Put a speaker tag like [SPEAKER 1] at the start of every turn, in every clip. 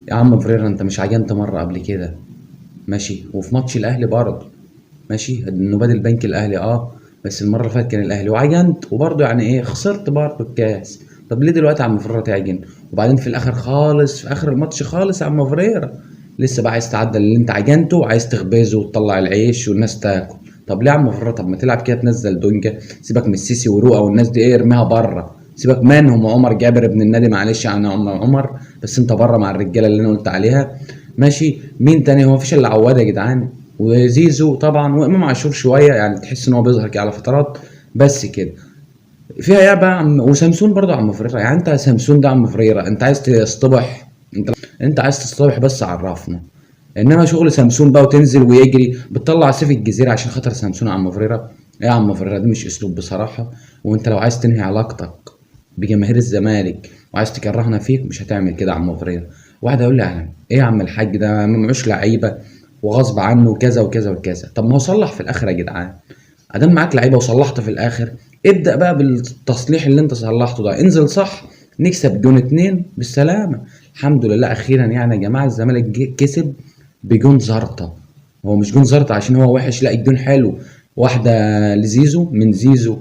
[SPEAKER 1] يا عم فريرا انت مش عجنت مرة قبل كده؟ ماشي، وفي ماتش الاهلي برضه ماشي، انه بادل البنك الاهلي بس المرة اللي فاتت كان الاهلي وعجنت وبرضه يعني ايه، خسرت برضه الكاس. طب ليه دلوقتي يا عم فريرا تعجن؟ وبعدين في الاخر خالص، في اخر الماتش خالص يا عم فريرا لسه بقى عايز تعدل اللي انت عجنته وعايز تخبزه وتطلع العيش والناس تاكل. طب ليه يا عم فريرا؟ طب ما تلعب كده، تنزل دونجا، سيبك من السيسي وروقا والناس دي، ايه ارميها بره، سيبك منهم. وعمر جابر ابن النادي، معلش يعني عمر، بس انت بره مع الرجالة اللي انا قلت عليها. ماشي، مين تاني؟ هو مفيش الا عواد يا جدعان، وزيزو طبعا، وامام عاشور شوية، يعني تحس ان هو بيظهر كده على فترات بس كده. فيها يا بقى عم، وسامسون برضه عم فريرة. يعني انت سامسون ده عم فريرة، انت عايز تصطبح، انت عايز تصطبح بس عرفنا. انما شغل سامسون بقى وتنزل ويجري بتطلع سيف الجزيرة عشان خاطر سامسون عم فريرة، ايه يا عم فريرة؟ ده مش اسلوب بصراحة. وانت لو عايز تنهي علاقتك بجماهير الزمالك وعايز تكرهنا فيك مش هتعمل كده يا عم فريرة. واحد هيقول لي يعني ايه يا عم الحاج ده ما معوش لعيبة وغصب عنه وكذا وكذا وكذا. طب ما هو صلح في الاخر يا جدعان، ادام معاك لعيبة وصلحت في الاخر، ابدا بقى بالتصليح اللي انت صلحته ده، انزل صح، نكسب جون 2 بالسلامة. الحمد لله اخيرا يعني يا جماعة الزمالك كسب بجون زرطه. هو مش جون زرطه عشان هو وحش، لا الجون حلو، واحدة لزيزو، من زيزو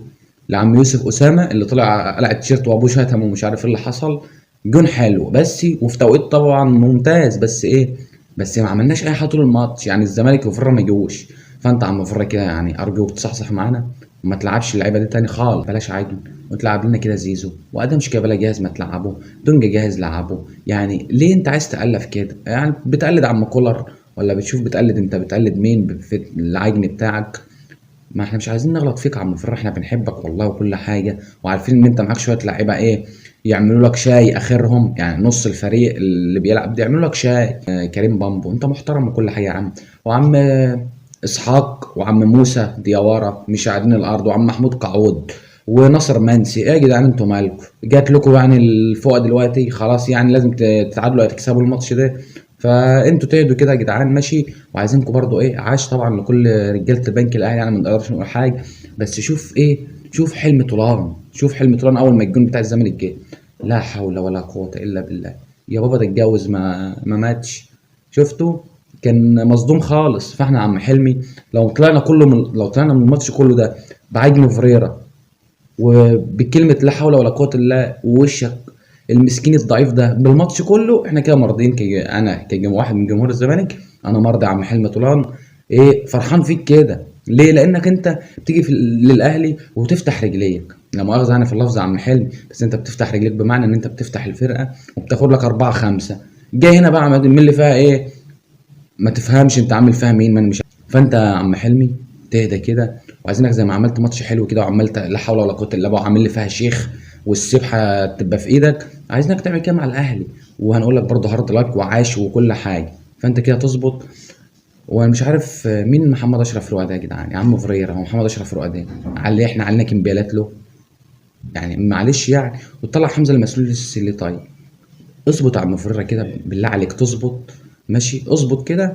[SPEAKER 1] لعم يوسف اسامة اللي طلع قلع التيشيرت وابوه شتمه ومش عارف ايه اللي حصل. جون حلو بس، وفي توقيت طبعا ممتاز، بس ايه، بس ما عملناش اي حاجة طول الماتش، يعني الزمالك وفرة ما جوش. فانت عم فرة كده يعني ارجوك تصحصح معانا وما تلعبش اللعيبة دي تاني خالص، بلاش عجل، وتلعب لنا كده زيزو وادم شيكابالا جاهز ما تلعبه، دونجا جاهز لعبه. يعني ليه انت عايز تالف كده؟ يعني بتقلد عم كولر ولا بتشوف بتقلد، انت بتقلد مين في العجن بتاعك؟ ما احنا مش عايزين نغلط فيك يا عم فرح، احنا بنحبك والله وكل حاجة، وعارفين ان انت معاك شوية لعيبة ايه يعملوا لك شاي اخرهم، يعني نص الفريق اللي بيلعب ده يعملوا لك شاي. كريم بامبو انت محترم وكل حاجة يا عم، وعم اسحاق وعم موسى دياوارة مش قاعدين الارض، وعم محمود قعود ونصر منسي. ايه يا جدعان انتوا مالكم؟ جات لكم يعني الفوق دلوقتي خلاص، يعني لازم تتعادلوا يا تكسبوا الماتش ده، فانتوا تهدوا كده يا جدعان ماشي. وعايزينكم برضو ايه، عاش طبعا لكل رجاله البنك الاهلي، يعني ما نقدرش نقول حاجة، بس شوف ايه، شوف حلم طولان، شوف حلم طولان اول ما الجون بتاع الزمالك جه، لا حول ولا قوة الا بالله. يا بابا ده اتجوز ما ماتش، شفتوا كان مصدوم خالص. فاحنا عم حلمي لو طلعنا كله من، لو طلعنا من الماتش كله ده بعجن فريرة وبكلمة لا حول ولا قوة إلا ووشك المسكين الضعيف ده بالماتش كله، احنا كده مرضيين. انا واحد من جمهور الزمالك، انا مرضي عم حلمي طولان، ايه فرحان فيك كده ليه؟ لانك انت بتيجي في للاهلي وتفتح رجليك، لا مؤاخذة انا في اللفظ يا عم حلمي، بس انت بتفتح رجليك بمعنى ان انت بتفتح الفرقة وبتاخد لك 4-5. جاي هنا بقى عم مين اللي فيها ايه؟ ما تفهمش انت عامل فيها مين، ما انا مش عارف. فانت يا عم حلمي تهدى كده، وعايزينك زي ما عملت ماتش حلو كده وعملت لا حول ولا قوة الا بالله وعامل لي فيها شيخ والسبحه تبقى في ايدك، عايزينك تعمل كده مع الاهلي، وهنقول لك برضه هارد لك وعاش وكل حاجة. فانت كده تظبط. وانا مش عارف مين محمد اشرف رؤى ده يا جدعان، يا عم فريرة هو محمد اشرف رؤى ده على احنا علينا كمبيالات له يعني، معلش يعني. وطلع حمزة المسلول لسه ليه؟ طيب اظبط يا عم فريرة كده بالله عليك، تظبط ماشي، اظبط كده.